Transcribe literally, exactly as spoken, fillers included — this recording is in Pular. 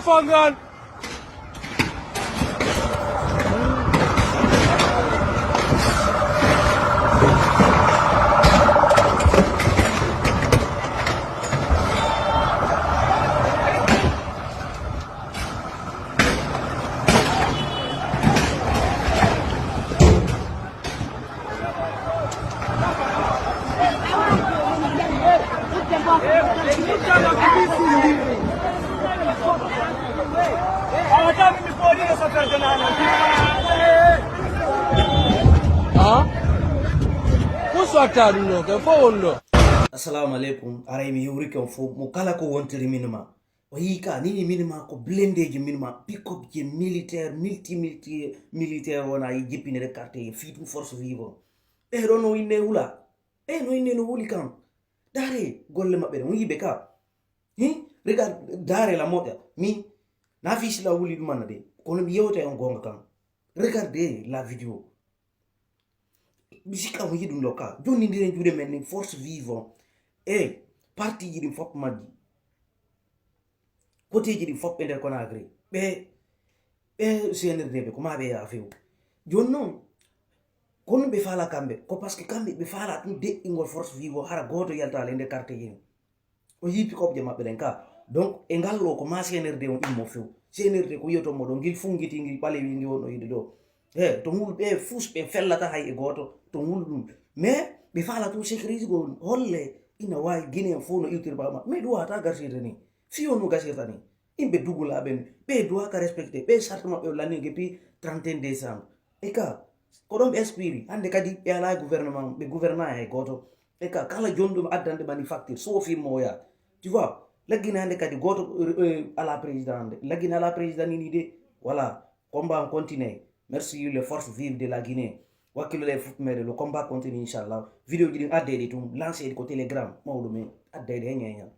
Pangan. Ah? Ko sotta ɗum ɗo, kay, fof woni ɗo. Assalamu alaikum. Aray mi yewrike on fof, mo kala ko wontiri min ma. O yii ka, nini min ma ko blendeeji min ma, pick-up je militaire, multi, multi, militaire wona yi jippinere quartier, fii ɗum force vive. Ɓe ɗo no inne hula. Ɓe no inne no huli kan. Dare golle maɓɓe ɗe, on yiɓe ka. Hi? Regarde, dare la moƴƴa. Mi, na fii si la wuli ɗum anna de. Kono mi yewta on gonga kan. Regardez la vidéo. Mi sikka on yiɗum ɗo ka. Jonni ndiren juuɗe men ni force vive on. E parti ji ɗin fof majji. Koteeji ɗin fof ɓe nder Conakry. Ɓe, ɓe C N R D ɓe ko ma ɓe yaha few. Jooni noon, kono ɓe faala kamɓe, ko parce que kamɓe ɓe faala ɗum deƴƴingol force vive o, hara gooto yaltaali e nder quartier ji ɗin. O yii pick-up je maɓɓe ɗen ka. Donc, e ngal ɗo ko ma C N R D on immo few. C N R D ko wiyoton mo ɗo, ngil funngiti, ngil ɓalewi, ngil wonno yiide ɗo. He, to ngul ɓe fus ɓe fellata hay e gooto, to ngul ɗum. Mais ɓe faala to sécurité go holle ina waawi Guinéen fof no iwtiri baawa maɓɓe. Mais ɗum wata gasirde ni. Fii on no gasirta ni. Yimɓe dugulaaɓe ni. Ɓe doit ka respecté. Ɓe charte maɓɓe o lanni depuis trente et un décembre. E ka, ko ɗon ɓe expiri. Hannde kadi ɓe alaa gouvernement, ɓe gouvernaa hay gooto. E ka, kala jonɗo addande manufacture, soofii mo o yaha. Tu vois, laggine hannde kadi gooto, euh, euh, alaa président hannde. Laggine alaa président ni ni de. Voilà. Combat on continue. Merci les forces vives de la Guinée. Wakkilo le fof meɗen, le combat continue, inchallah. Vidéo ji ɗin addeɗi tun, lancé ko Telegram, mawɗo men. Addeɗi he ñeñal.